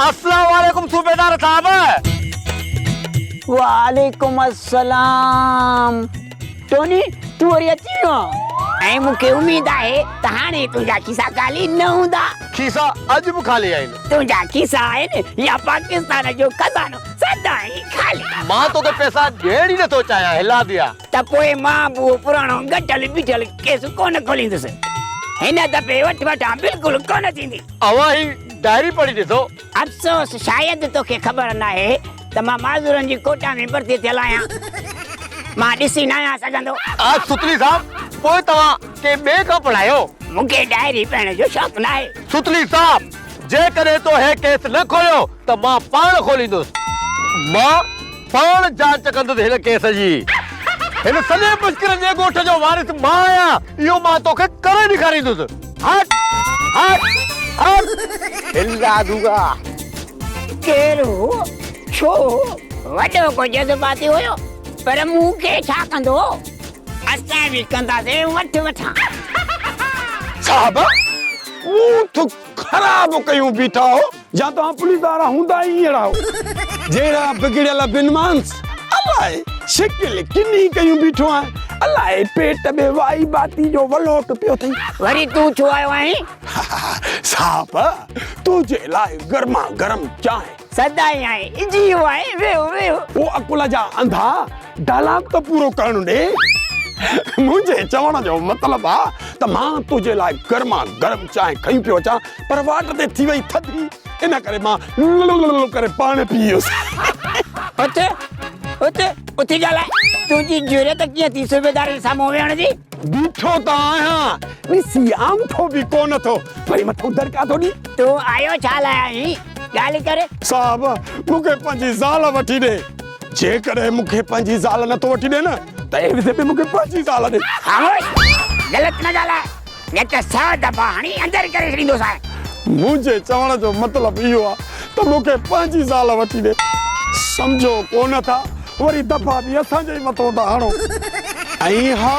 اسلام عليڪم صوبيدار صاحب. وعليڪم السلام ٽوني تون وري اچي ويو آهين ۽ مون کي اميد آهي ته هاڻي تنهنجا کيسا خالي نه هوندا. کيسا اڄ به خالي آهن. تنهنجا کيسا آهن يا پاڪستان جو خزانو سدائين خالي. مان توکي پئسا ڏيڻ ئي نٿو چاهيان هلاديا. ته پوء مان به اهو پراڻو ڳٺل بيٺل ڪيس ڪونه کوليندس. هن دفعي وٺ وٺان بلڪل ڪونه ٿيندي. اوهان هي ڊائري پڙهي ڏسو. افسوس شايد توکي خبر ناهي ته مان معذورن جي ڪوٽا ۾ ڀرتي ٿيل آهيان. مان ڏسي ناهيان سگهندو. آ ستلي صاحب پوء توهان ڪنهن ٻئي کان پڙهايو. مون کي ڊائري پڙهڻ جو شوق ناهي. ستلي صاحب جيڪڏهن تو هي ڪيس نه کوليو ته مان پاڻ کوليندس. مان پاڻ جاچ ڪندس هن ڪيس جي. هن سڄي مشڪرن جي ڳوٺ جو وارث مان آهيان، اهو مان توکي ڪري ڏيکاريندس. هٽ! هٽ! هٽ! هلا دوگا. ڪير هو؟ ڇو هو؟ وڏو ڪو جذباتي هيو، پر مون کي ڇا ڪندو؟ اسان به ڪنداسين وٺ وٺان. صاحب! ٻوٿ خراب ڪيون بيٺا هو. يا توهان پوليس وارا هوندا ئي اهڙا هو جهڙا بگڙيل بنمانس. الائي شڪل ڪني ڪيون بيٺو آهين. الائي پيٽ ۾ وائي باتي جو ولوٽ پيو اٿئي. وري تون ڇو آيو آهين؟ صاحب تنهنجي لاء گرما گرم چانهه. سدائين آهين جيئو آهين ويهو ويهو. او عقل جا انڌا ڊائلاگ ته پورو ڪرڻ ڏي. منهنجي چوڻ جو مطلب آ ته مان تنهنجي لاء گرما گرم چانهه کڻي پيو اچان پر واٽ تي ٿي وئي ٿڌي ان ڪري مان لڙ ڪري پاڻ پي ويس. اٿ اٿ اٿي ڳالهاء تنهنجي جرئت ڪيئن ٿي صوبيدار جي سامهون ويهڻ جي؟ بيٺو ته آهيان ڏسي آڱٺو به ڪونه ٿو وري مٿو دڙڪا ٿو ڏي. تون آيو ڇا لاء آهين ڳالهه ڪر. صاحب مون کي پنهنجي زال وٺي ڏي. جيڪڏهن مون کي پنهنجي زال نٿو وٺي ڏي نه ته عيوض ۾ مون کي پنهنجي زال ڏي. خاموش! غلط نه ڳالهاء نه ته سو دفعا هڻي اندر ڪري ڇڏيندوسانء. منهنجي چوڻ جو مطلب اهو آ ته مون کي پنهنجي زال وٺي ڏي. سمجهو ڪونه ٿا وري دفعا به اسان جي ئي مٿو ٿا هڻو. ۽ ها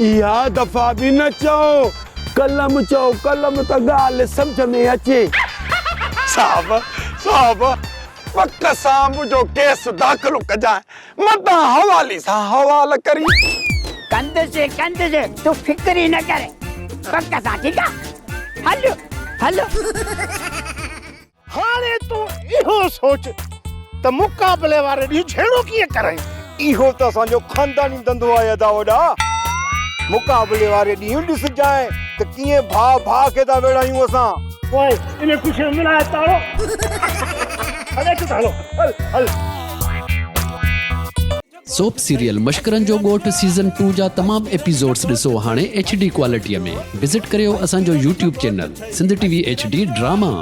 اها دفعا به نه چئو قلم چئو قلم ته ڳالهه سمجهه ۾ اچي. صاحب! صاحب! پڪ سان منهنجو ڪيس داخل ڪجانء، متان حوالي سان حوال ڪرين. ڪندس ڪندس، تون فڪر ئي نه ڪر، پڪ سان ٺيڪ آ، هل هل. هاڻي تون اهو سوچ ته مقابلي واري ڏينهن جهيڙو ڪيئن ڪرائين؟ اهو ته اسان جو خانداني ڌنڌو آهي ادا وڏا. مقابلي واري ڏينهن ڏسجانء ته ڪيئن ڀاء ڀاء کي ٿا ويڙهايون اسان. پوء ان خوشيء ۾ ملائي تاڙو. هل اچ ته هلو هل هل. سوپ سيريل مشڪرن جو ڳوٺ سيزن ٽو جا تمام ايپيسوڊس ڏسو هاڻي ايڇ ڊي ڪوالٽي ۾ وزٽ ڪريو اسان جو YouTube channel Sindh T V H D drama.